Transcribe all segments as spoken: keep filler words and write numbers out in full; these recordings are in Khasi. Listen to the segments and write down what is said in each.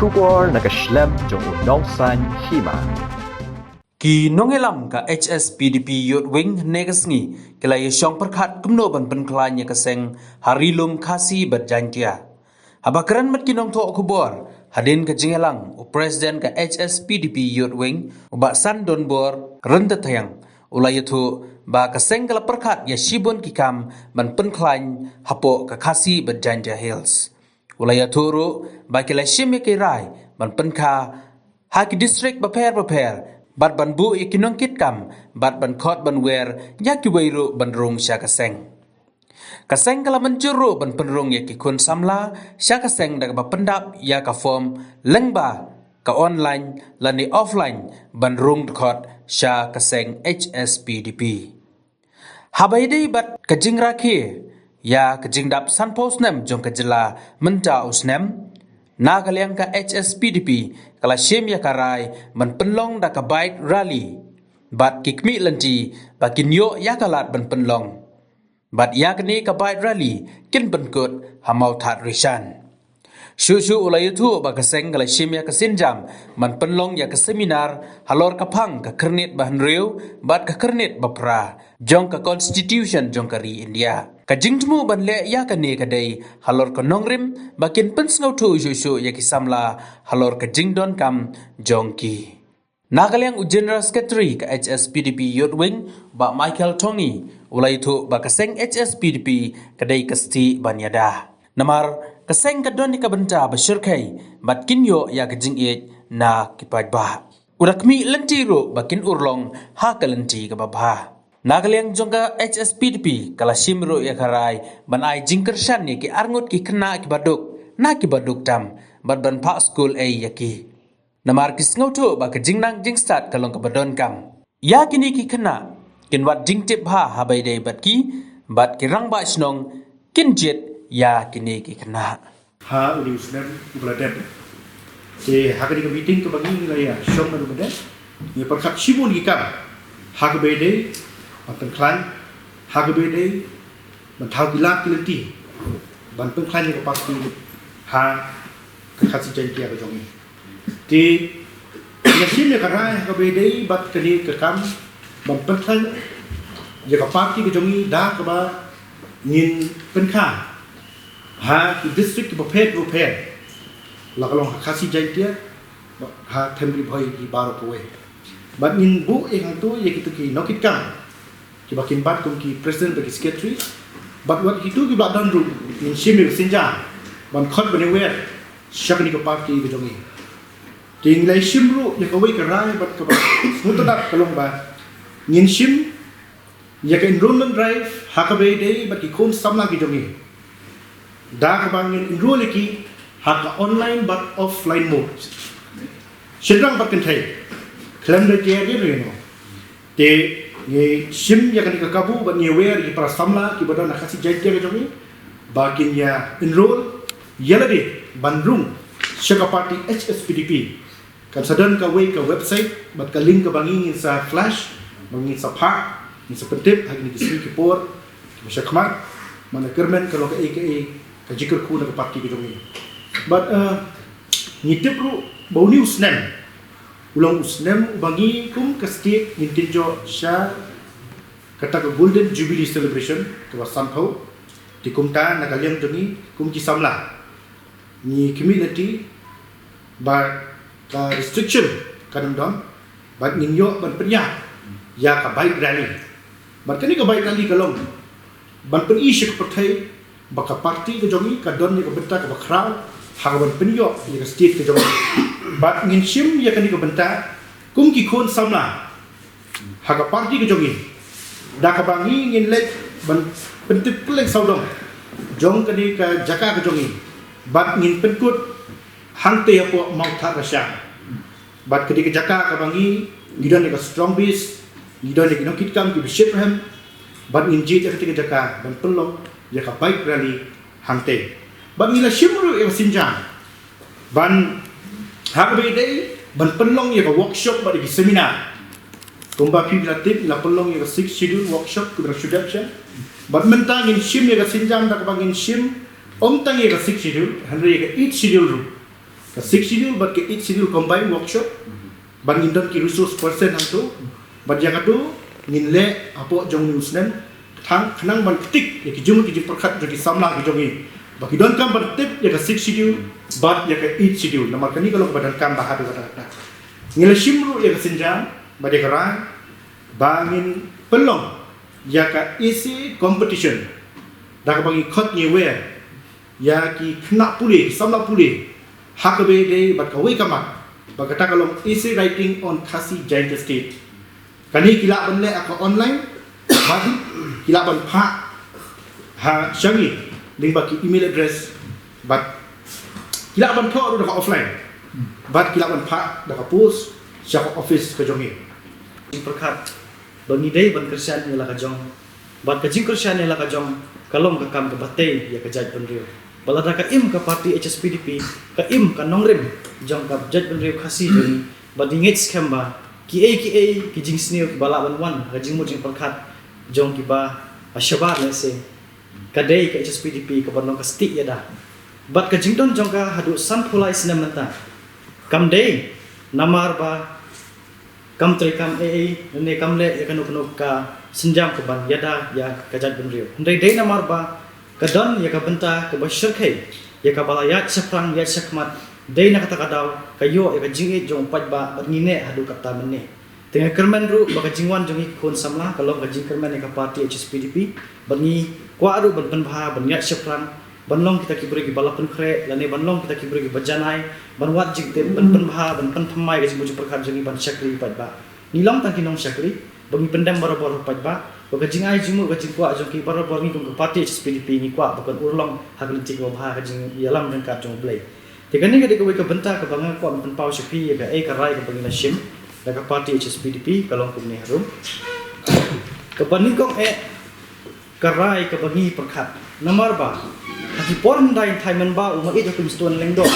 Khubor na ka shlem jong u nongsan hima. Ki nongïalam ka H S P D P Youth Wing ne ka sngi ki la ïashong pyrkhat kumno ban pynkhlaiñ ïa ka seng ha ri lum Khasi bad Jaintia. Haba kren bad ki nongthoh khubor hadien ka jingïalang, u President ka H S P D P Youth Wing, u Bah Sandonbor Ryntathiang, u la ïathuh ba ka seng ka la pyrkhat ïa shibun ki kam ban pynkhlaiñ hapoh ka Khasi bad Jaintia Hills. U la ïathuh ruh ba ki la shim ïa ki rai ban pynkha ha ki district bapher bapher bad ban buh ïa ki nongkitkam bad ban khot ban wer ïa kiwei ruh ban rung sha ka seng. Ka seng ka la mynjur ruh ban pynrung ïa ki khun samla sha ka seng da kaba pyndap ïa ka form lyngba ka online lane offline ban rung dkhot sha ka seng H S P D P. Haba ïadei bad ka jingrakhe ïa ka jingdap sanphew snem jong ka jylla mynta u snem, na ka liang ka H S P D P ka la shim ïa ka rai ban pynlong da ka bike rally bad ki khmih lynti ba kin ïoh ïa ka lad ban pynlong. Bad ïa kane ka bike rally kin pynkut ha Mawthadraishan. Shuh shuh u la ïathuh ba ka seng ka la shim ïa ka sienjam ban pynlong ïa ka seminar halor ka phang ka khyrnit ba hynriew bad ka khyrnit ba phra jong ka Constitution jong ka ri India. Ka jingthmu ban leh ïa kane ka dei halor ka nongrim ba kin pynsngewthuh shuh shuh ïa ki samla halor ka jingdonkam jong ki. Na ka liang u General Secretary ka H S P D P Youth Wing, Bah Michael Tony, u la ïathuh ba ka seng H S P D P ka dei ka stieh ban ïada. Namar ka seng ka don ïa ka bynta ba shyrkhei bad kin ïoh ïa ka jingïeit na ki paidbah. U da khmih lynti ruh ba kin urlong ha ka lynti kaba bha. Na ka liang jong ka H S P D P ka la shim ruh ïa ka rai ban ai jingkyrshan ïa ki arngut ki khynnah kiba duk na kiba duk tam bad ban phah skul ei ïa ki. Namar ki sngewthuh ba ka jingnang jingstad ka long kaba donkam. Ïa kine ki khynnah kin wad jingtip bha haba ïadei bad ki, bad ki rangbah shnong kin jied ïa kine ki khynnah. Ha u dei u snem uba la dep. Te ha kane ka meeting kaba ngi la ïashong bad u ba dep, ngi pyrkhat shibun ki kam ha kaba ïadei ban pynkhlaiñ, ha kaba ïadei ban thaw ki lad ki lynti ban pynkhlaiñ ïa ka party ha ka Khasi Jaiñtia ka jong ngi. Te ngi la shim ïa ka rai ha kaba ïadei bad kane ka kam ban pynkhlaiñ ïa ka party ka jong ngi da kaba ngin pynkha ha ki district kiba pher kiba pher, la ka long ha Khasi Jaiñtia, ha Them Ri Bhoi, ki baroh kawei. Bad ngin buh ïa hangto ïa kito ki nongkitkam kiba kin bat kum ki president bad ki secretary. Bad wat kito kiba don ruh ngin shim ïa ka sienjam ban khot ban ïawer sha kane ka party ka jong ngi. Te ngi la shim ruh ïa kawei ka rai bad kaba sngewtynnat ka long ba ngin shim ïa ka enrollment drive ha kaba ïadei bad ki khun samla ki jong ngi. Da kaba ngin enroll ïa ki ha ka online bad offline mode. Shynrang bad kynthei. Khlem da kiei kiei ruh ïa no. Te ngi shim ïa kane ka kabu bad ngi ïawer ïa ki para samla kiba don ha Khasi Jaiñtia ka jong ngi ba kin ïa enroll ïa lade ban rung sha ka party H S P D P. Kan sa don kawei ka website bad ka link kaba ngi ngin sa flash, ba ngin sa phah, ngin sa pyntip ha kine ki sngi ki por kiba sha khmat, namar kyrmen ka long kaei kaei ka jingkyrkhu na ka party ka jong ngi. Bad, eh, ngi tip ruh ba une u snem u long u snem uba ngi kum ka state ngin kynjoh sha kata ka Golden Jubilee Celebration kaba sanphew. Te kumta na ka liang jong ngi kum ki samla ngi khmih lynti ba ka restriction kan ym don, bad ngin ïoh ban pynïaid ïa ka bike rally. Bad kane ka bike rally ka long ban pyni sha ka pyrthei ba ka party ka jong ngi ka don ïa ka bynta kaba khraw ha kaban pynïoh ïa ka state ka jong ngi. Bad ngin shim ïa kane ka bynta kum ki khun samla ha ka party ka jong ngi, da kaba ngi ngin leit ban pyntip kylleng sawdong jong kane ka jaka ka jong ngi, bad ngin pynkut hangtei hapoh Mawthadraishan. Bad kane ka jaka kaba ngi, ngi don ïa ka strong base, ngi don ïa ki nongkitkam kiba shitrhem, bad ngin jied ïa kata ka jaka ban pynlong ïa ka bike rally hangtei. Bad ngi la shim ruh ïa ka sienjam ban, ha kaba ïadei ban pynlong ïa ka workshop bad ïa ki seminar. Kumba phi la tip, ngi la pynlong ïa ka Sixth Schedule workshop, kumba shu dep shen. Bad mynta ngin shim ïa ka sienjam da kaba ngin shim ym tang ïa ka Sixth Schedule, hynrei ïa ka Eighth Schedule ruh. Ka Sixth Schedule bad ka Eighth Schedule combined workshop, bad ngin don ki resource person hangto, bad ïa kato ngin leh hapoh jong une u snem, tang khnang ban ktik ïa ki jingmut ki jingpyrkhat jong ki samla ki jong ngi ba ki donkam ban tip ïa ka Sixth Schedule bad ïa ka Eighth Schedule. Namar kane ka long kaba donkam ba haduh katta katta. Ngi la shim ruh ïa ka sienjam bad ïa ka rai ba ngin pynlong ïa ka essay competition da kaba ngi khot ngi wer ïa ki khynnah pule, ki samla pule ha kaba ïadei bad kawei ka mat, ba kata ka long essay writing on Khasi Jaintia State. Kane ki lah ban leh ha ka online bad ki lah ban phah ha sha ngi lyngba ki email address, bad ki lah ban thoh ruh da ka offline, bad ki lah ban phah da ka post sha ka office ka jong ngi. Jingpyrkhat ba ngi dei ban kyrshan ïa la ka jong, bad ka jingkyrshan ïa la ka jong ka long ka kam kaba tei ïa ka jaitbynriew. Bad lada ka im ka party H S P D P, ka im ka nongrim jong ka jaitbynriew Khasi jong ngi, bad ngi ngeit skhem ba kiei kiei ki jingsniew kiba lah ban wan ha ka jingmut jingpyrkhat jong kiba ha shabar lehse ka dei ka H S P D P kaba long ka stieh ïada. Bad ka jingdon jong ka haduh sanphew lai snem mynta kam dei namar ba kam treikam ei ei ne kam leh ïa kano kano ka sienjam kaban ïada ïa ka jaitbynriew. Hynrei dei namar ba ka don ïa ka bynta kaba shyrkhei ïa kaba la ïaid shaphrang ïaid shakhmat, dei na kata ka daw ka ïoh ïa ka jingïeit jong u paidbah bad ngi neh haduh katta mynne. Te nga kyrmen ruh ba ka jingwan jong ngi ki khun samla ka long ka jingkyrmen ïa ka party H S P D P, bad ngi kwah ruh ban pynbha ban ïaid shaphrang, ban long kita ki briew kiba la pynkhreh lane ban long kita ki briew kiba janai, ban wad jingtip, ban pynbha, ban pynthymmai ka jingmut jingpyrkhat jong ngi ban shakri ïa u paidbah. Ngi long tang ki nongshakri ba ngi pyndem barabor ha u paidbah, ba ka jingai jingmut ka jingkwah jong ki barabor ngi kum ka party H S P D P ngi kwah ba kan urlong ha ka lynti kaba bha ha ka jingïalam ryngkat jong U Blei. Te kane ka dei kawei ka bynta kaba nga kwah ban pynpaw sha phi ïa kaei ka rai kaba ngi la shim da ka party H S P D P ka long kumne harum. Kaba nyngkong eh ka rai kaba ngi pyrkhat namar ba ha ki por hyndai hynthai mynba u Maieit Hakim Stone Lyngdoh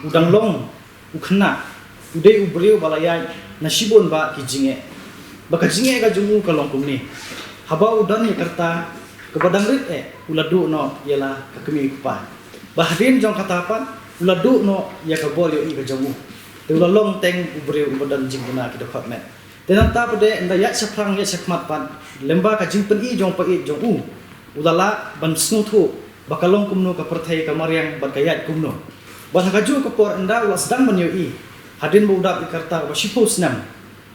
u dang long u khynnah, u dei u briew ba la ïaid na shibun bah ki jingeh. Ba ka jingeh ka jong u ka long kumne. Haba u don ïa ka rta kaba dang rit eh u la duh noh ïa la ka kmie u kpa. Ba hadien jong kata pat u la duh noh ïa ka bor ïohi ka jong u. Te u la long teng u briew uba don jingduna ki dkhot met. Te nangta pat de ynda ïaid shaphrang ïaid shakhmat pat lyngba ka jingpyni jong u paieit jong u, u la lah ban sngewthuh ba ka long kumno ka pyrthei ka mariang bad ka ïaid kumno. Bad ha kajuh ka por ynda u la sdang ban ïohi hadien ba u dap ïa ka rta kaba shiphew snem,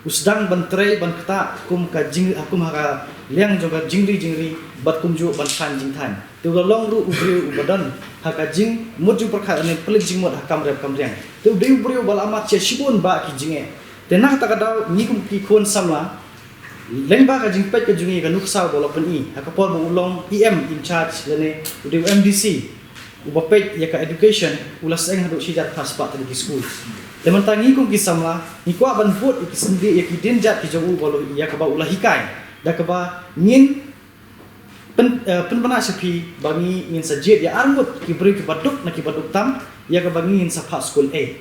u sdang ban trei ban ktah kum ka jing, kum ha ka liang jong ka jingri jingri bad kumjuh ban thaiñ jingthaiñ. Te u la long ruh u briew uba don ha ka jingmut jingpyrkhat lane pynleit jingmut ha kam rep kam riang. Te u dei u briew ba la mad sha shibun bah ki jingeh. Te na kata ka daw ngi kum ki khun samla lyngba ka jingpeit ka jong ngi ka nuksa ba la pyni ha ka por ba u long E M in charge lane u dei u M D C uba peit ïa ka education, u la seng haduh shi hajar phra spah tylli ki skul. Te mynta ngi kum ki samla ngi kwah ban bud ïa ki syndie ïa ki dienjat ki jong u ba u la, ïa kaba u la hikai, da kaba ngin pyn, eh, pynbna sha phi ba ngi ngin sa jied ïa arngut ki briew kiba duk na kiba duk tam ïa kaba ngi ngin sa phah skul eh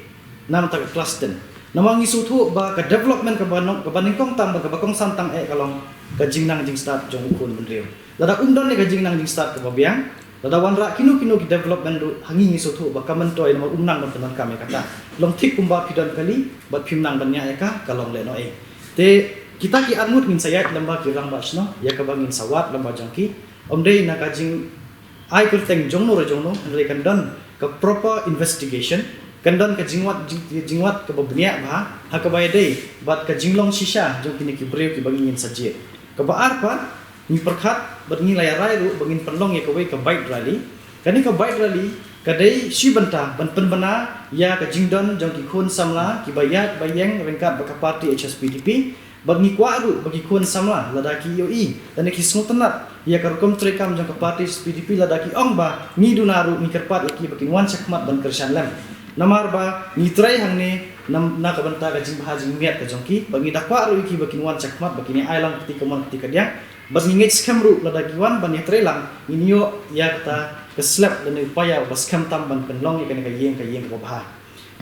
na mynta ka klas ten. Namar ngi sngewthuh ba ka development kaba nyng, kaba nyngkong tam bad kaba kongsan tam eh ka long ka jingnang jingstad jong u khun bynriew. Lada um don ïa ka jingnang jingstad kaba biang, lada wanrah kino kino ki development ruh ha ngi ngi sngewthuh ba ka myntoi namar um nang ban pyndonkam ïa kata. Long thik kumba phi don kali bad phim nang ban ñiah ïa ka, ka long lehnohei. Te kita ki arngut ngin sa ïaid lyngba ki rangbah shnong ïa kaba ngin sa wad lyngba jong ki. Ym dei na ka jing ai kyrteng jongno re jongno, hynrei kan don ka proper investigation, kan don ka jingwad, jing, jingwad kaba bniah bha ha kaba ïadei bad ka jinglong shisha jong kine ki briew kiba ngi ngin sa jied. Kaba ar pat, ngi pyrkhat bad ngi la ïa rai ruh ba ngin pynlong ïa kawei ka bike rally. Kane ka bike rally ka dei shi bynta ban pynbna ïa ka jingdon jong ki khun samla kiba ïaid ba ïeng ryngkat bad ka party H S P D P. Bad ngi kwah ruh ba ki khun samla lada ki ïohi lane ki sngewtynnat ïa ka rukom treikam jong ka party H S P D P, lada ki ong ba ngi duna ruh, ngi kyrpad ïa ki ba kin wan shakhmat ban kyrshan lem. Namar ba ngi trei hangne na, na ka bynta ka jingbha jingmiat ka jong ki, bad ngi da kwah ruh ïa ki ba kin wan shakhmat ba kin ïa ai lang kti kamon kti kadiang. Bad ngi ngeit skhem ruh lada ki wan ban ïa trei lang ngin ïoh ïa kata ka slap lane u paia uba skhem tam ban pynlong ïa kane ka ïing ka ïing kaba bha.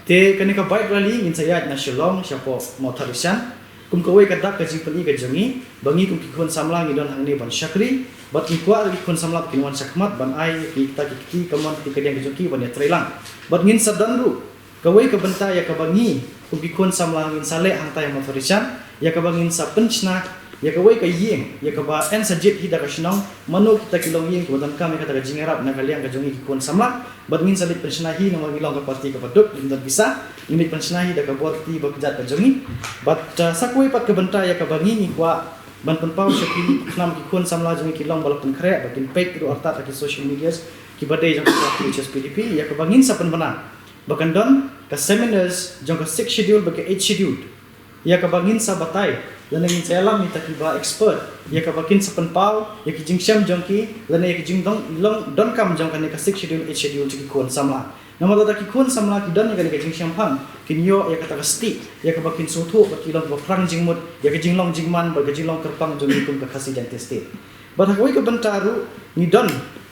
Te kane ka bike rally ngin sa ïaid na Shillong shapoh Mawthadraishan kum kawei ka dak ka jingpyni ka jong ngi ba ngi kum ki khun samla ngi don hangne ban shakri, bad ngi kwah ruh ki khun samla ba kin wan shakhmat ban ai kita ki kti kamon kti kadiang ka jong ki ban ïa trei lang. Bad ngin sa don ruh Kawei ka bynta ïa kaba ngi kum ki khun samla ngin sa leh hangtai ha Mawthadraishan, ïa kaba ngin sa pynshna ïa kawei ka ïing, ïa kaba yn sa jied hi da ka shnong, mano kita ki longïing kiba donkam ïa kata ka jingïarap na ka liang ka jong ngi ki khun samla. Bad ngin sa leit pynshna hi namar ngi long ka parti kaba duk, ngim don pisa, ngin leit pynshna hi da ka bor kti bor kjat ka jong ngi. Bad, uh, sa kawei pat ka bynta ïa kaba ngi ngi kwah ban pynpaw sha ki khnang ki khun samla jong ngi ki long ba la pynkhreh, ba kin peit ruh artat ha ki social medias kiba dei jong ka parti H S P D P, ïa kaba ngin sa pynbna ba kan don ka seminars jong ka Sixth Schedule bad ka Eighth Schedule, ïa kaba ngin sa batai lane ngin sa ïalam ïa kita kiba expert, ïa kaba kin sa pynpaw ïa ki jingshem jong ki lane ïa ki jingdon, long, donkam jong kane ka Sixth Schedule, Eighth Schedule jong ki khun samla. Namar lada ki khun samla ki don ïa kane ka jingshemphang, kin ïoh ïa kata ka stieh, ïa kaba kin sngewthuh ba ki long kiba phrang jingmut ïa ka jinglong jingman bad ka jinglong kyrpang jong ngi kum ka Khasi Jaintia State. Bad ha kawei ka bynta ruh ngi don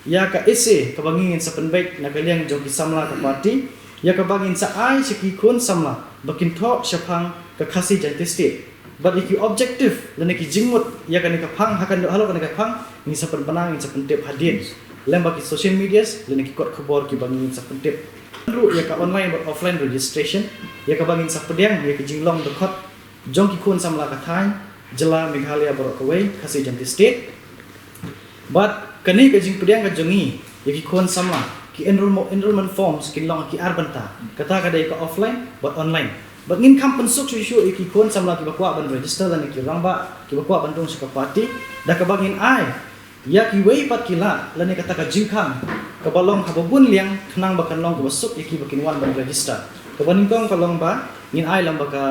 ïa ka essay kaba ngi ngin sa pynbeit na ka liang jong ki samla ka parti, ïa kaba ngin sa ai sha ki khun samla ba kin thoh shaphang ka Khasi Jaintia State. Bad ïa ki objective lane ki jingmut ïa kane ka phang, ha kane, halor kane ka phang, ngin sa pynbna, ngin sa pyntip hadien lem bad ki social medias lane ki kot khubor kiba ngin sa pyntip. Ruh ïa ka online bad offline registration, ïa kaba ngin sa pdiang ïa ki jinglong dkhot jong ki khun samla ka thaiñ, jylla Meghalaya baroh kawei, Khasi Jaintia State. Bad kane ka jingpdiang ka jong ngi ïa ki khun samla, ki enrollmo-, enrollment forms kin long ha ki ar bynta. Kata ka dei ka offline bad online. Bad ngin kham pynsuk shuh shuh ïa ki khun samla kiba kwah ban register lane ki rangbah kiba kwah ban rung sha ka party, da kaba ngin ai ïa kiwei pat ki lad lane kata ka jingkhang kaba long kaba bun liang khnang ba kan long kaba suk ïa ki ba kin wan ban register. Kaba nyngkong ka long ba ngin ai lem bad ka,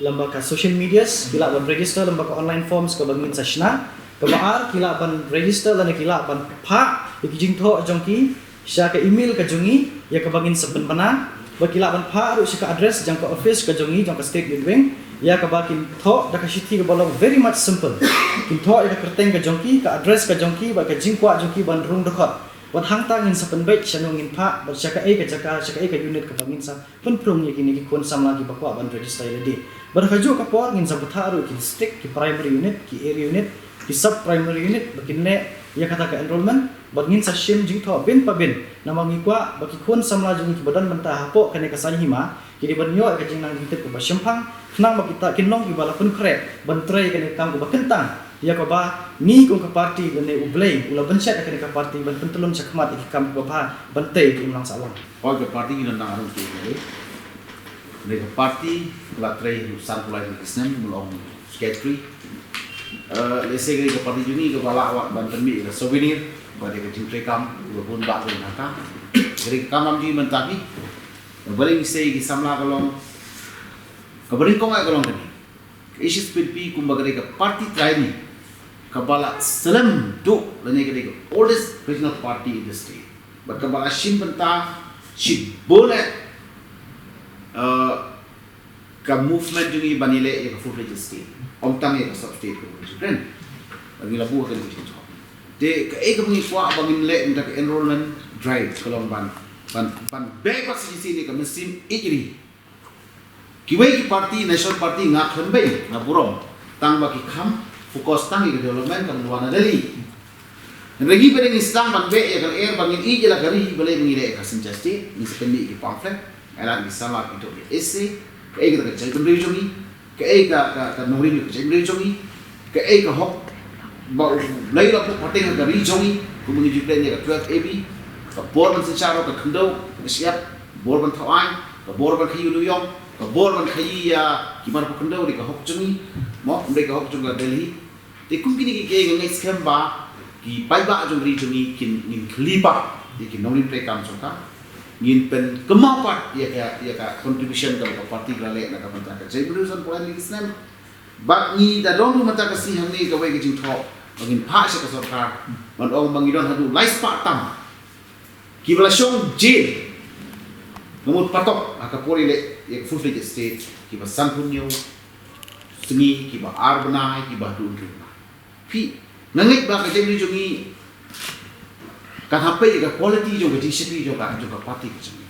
lem bad ka social medias ki lah ban register, lem bad ka online forms kaba ngin sa shna. Kaba ar, ki lah ban register lane ki lah ban phah ïa ki jingthoh jong ki sha ka email ka jong ngi, ïa kaba ngin sa pynbna, ba ki lah ban phah ruh sha ka address jong ka office ka jong ngi, jong ka State Youth Wing, ïa kaba kin thoh da ka shithi kaba long very much simple. Kin thoh ïa ka kyrteng ka jong ki, ka address ka jong ki, bad ka jingkwah jong ki ban rung dkhot. Bad hangta ngin sa pynbeit shano ngin phah, bad sha kaei ka jaka, sha kaei ka unit kaba ngin sa pynphrung ïa kine ki khun samla kiba kwah ban register ïa lade. Bad ha kajuh ka por ngin sa bthah ruh ki district, ki primary unit, ki area unit, ki sub primary unit, ba kin leh ïa kata ka enrollment, bad ngin sa shim jingthoh bin pa bin. Namar ngi kwah ba ki khun samla jong ngi kiba don bynta hapoh kane ka saiñ hima, ki dei ban ïoh ïa ka jingnang jingtip kaba shemphang, khnang ba kita kin long kiba la pynkhreh ban trei ïa kane ka kam kaba kyntang, ïa kaba ngi kum ka party lane U Blei u la bynshet ïa kane ka party ban pyntyllun shakhmat ïa ki kam kiba bha ban tei ïa ka imlang sahlang. Hooid, ka party ngi la nang harum te ka dei. Ka party la trei haduh sanphew lai tylli ki snem, mut ong secretary. Eh, lehse ka dei ka party jong ngi kaba lah wat ban pynmih ka souvenir ba dei ka jingtrei kam kaba bun bah ka dei nangta. Ka dei ka kam jong ngi mynta phi. Balei ngi sei ki samla ka long, kaba nyngkong ka long kane. Ka H S P D P kumba ka dei ka party trai ni kaba la slem duh lane ka dei ka oldest regional party in the state. Bad kaba la shim bynta shibun eh, eh, ka movement jong ngi ban ïaleh ïa ka full fledged state. Ym tang ïa ka sub state ka full fledged. Bad ngi la buh ka dei ka jingthoh. Te kaei kaba ngi kwah ba ngin leh mynta ka enrollment drive ka long ban, ban, ban beh pat shisien ïa ka mynsiem ïeit ri. Kiwei ki party, national party nga khlem beiñ, nga burom. Tang ba ki kham focus tang ïa ka development ka ban wan na Delhi. Hynrei ngi pat ngi sdang ban beh ïa ka lyer ba ngin ïeit ïa la ka ri, balei ba ngi leh ïa ka synchar state, ngi sa pynmih ïa ki pamphlet, ngi leh ïa ki samla ki to ïa essay, kaei kata ka jaitbynriew jong ngi, kaei ka, ka, ka nongrim ka jaitbynriew jong ngi, kaei ka hok ba U Blei u la buh pateng ha ka ri jong ngi, kumba ngi ju kren ïa ka twelve A B, ka bor ban synshar ka khyndew, ka shyiap, bor ban thaw aiñ, ka bor ban khaïi u nongïong, ka bor ban khaïi ïa ki mar ba khyndew, dei ka hok jong ngi, mo, ym dei ka hok jong ka Delhi. Te kum kine ki kiei nga ngeit skhem ba ki paidbah jong ka ri jong ngi kin, ngin khlieh pat ïa ki nongrim treikam jong ka. Ngin pynkynmaw pat ïa ka, ïa ka contribution kaba ka party ka la leh na ka bynta ka jaitbynriew san phew lai tylli ki snem. Bad ngi da don ruh mynta ka sngi hangne kawei ka jingthoh ba ngin phah sha ka sorkar ban ong ba ngi don haduh lai spah tam kiba la shong jail, nga mut patok ha ka por ïaleh ïa ka full fledged state, kiba sanphew hynñiew sngi, kiba ar bnai, kiba haduh hynriew bnai. Phi, nga ngeit ba ka jaitbynriew jong ngi kan hap peit ïa ka quality jong ka jingshitom jong ka, jong ka party ka jong ngi.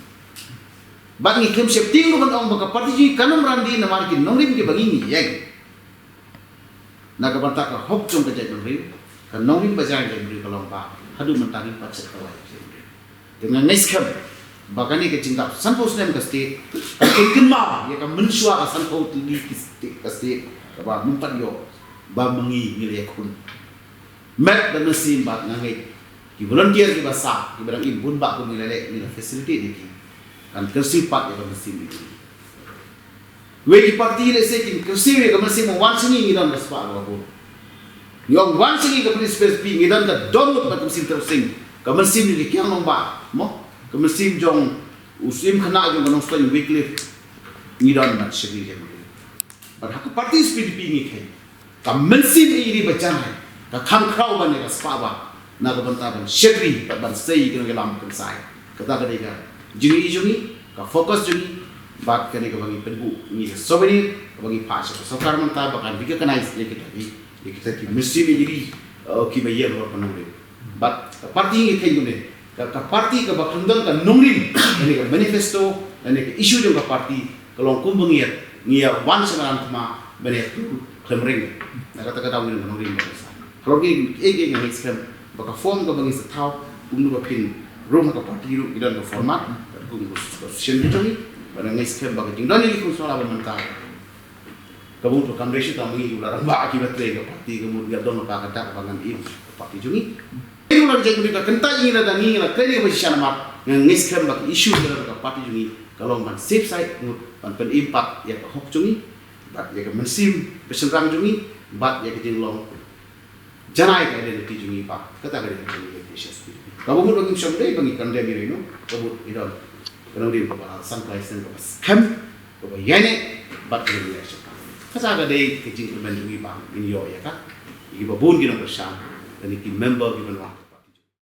Bad ngi khlem sheptieng ruh ban ong ba ka party jong ngi kan ym ran dien namar ki nongrim kiba ngi ngi ïeng. Na ka bynta ka hok jong ka jaitbynriew, ka nongrim ba jia ka jaitbynriew ka long ba haduh mynta ngim pat shet ka lai ka jaitbynriew. Te nga ngeit skhem Ba kane ka jingdap sanphew snem ka state ka kynmaw ïa ka mynshuwa ka sanphew tylli ki state, ka state kaba mynta ïoh ba ma ngi ngi la ïakhun. Met bad mynsiem bad nga ngeit ki volunteer kiba sah kiba dang im bun ba kum ngi la leh ngi la facilitate ïa ki. Kan kyrsiew pat ïa ka mynsiem ïa ki. Wei ki party lehse kin kyrsiew ïa ka mynsiem wan sha ngi ngi don ka spah kaba bun. Ngi ong wan sha ngi ka participation fee ngi don ka dohnud bad ka mynsiem tyrwa sing, ka mynsiem jong ki kiang nongbah mo, ka mynsiem jong u syiem khynnah jong ka Nongstoiñ Wycliffe ngi don bad sha ngi ka mynsiem. Bad ha ka party S P D P ngi kheiñ ka mynsiem ïa ri ba janai ka kham khraw ban ïa ka spah ba na ka bynta ban shakri bad ban sei ïa ki nongïalam kynsai. Kata ka dei ka jingïohi jong ngi, ka focus jong ngi bad kane kaba ngi pynbuh ngi ka souvenir kaba ngi phah sha ka sorkar mynta ba kan recognize ïa kita ki, ïa kita ki mynsiem ïa ri, uh, kiba ïeng bad ka nongrim. Bad ka party ngi kheiñ kumne, ka, ka party kaba khlem don ka nongrim lane ka manifesto lane ka issue jong ka party ka long kumba ngi ïa, ngi ïa wan sha madan thma ban ïa tu khlem ring. Na kata ka daw ngi don ka nongrim bad ka sa. Halor ngi, eh, ngi ngeit skhem ba ka form kaba ngi sa thaw kumno ba phin rung ha ka party ruh ngi don ka format, kum ka session jong ngi, ba ngi ngeit skhem ba ka jingdon ïa ki khun samla ba mynta ka bun tu kam dei shu tang ngi u la rangbah kiba trei ka party ka mut ngi don ka ka dak ba ngan im ka party jong ngi. Ngi la jeng ka kynta ngi la da ngi la trei ngi ba shisha namar ngi ngeit skhem ba ka issue ka ka party jong ngi ka long ban safe side mut ban pynim pat ïa ka hok jong ngi bad ïa ka mynsiem ka shynrang jong ngi bad ïa ka jinglong janai ka identity jong ngi ba kata ka identity jong ngi ka identity. Ka ba mut ba ngim shym dei ba ngi condemn ïa ino ka mut i don ka nongrim kaba san kai snem kaba skhem kaba ïaineh bad ka nongrim. Kata ka dei ka jingkyrmen jong ngi ba ngin ïoh ïa ka. Ïa ki ba bun ki nongkyrshan lane ki member ki ban wan.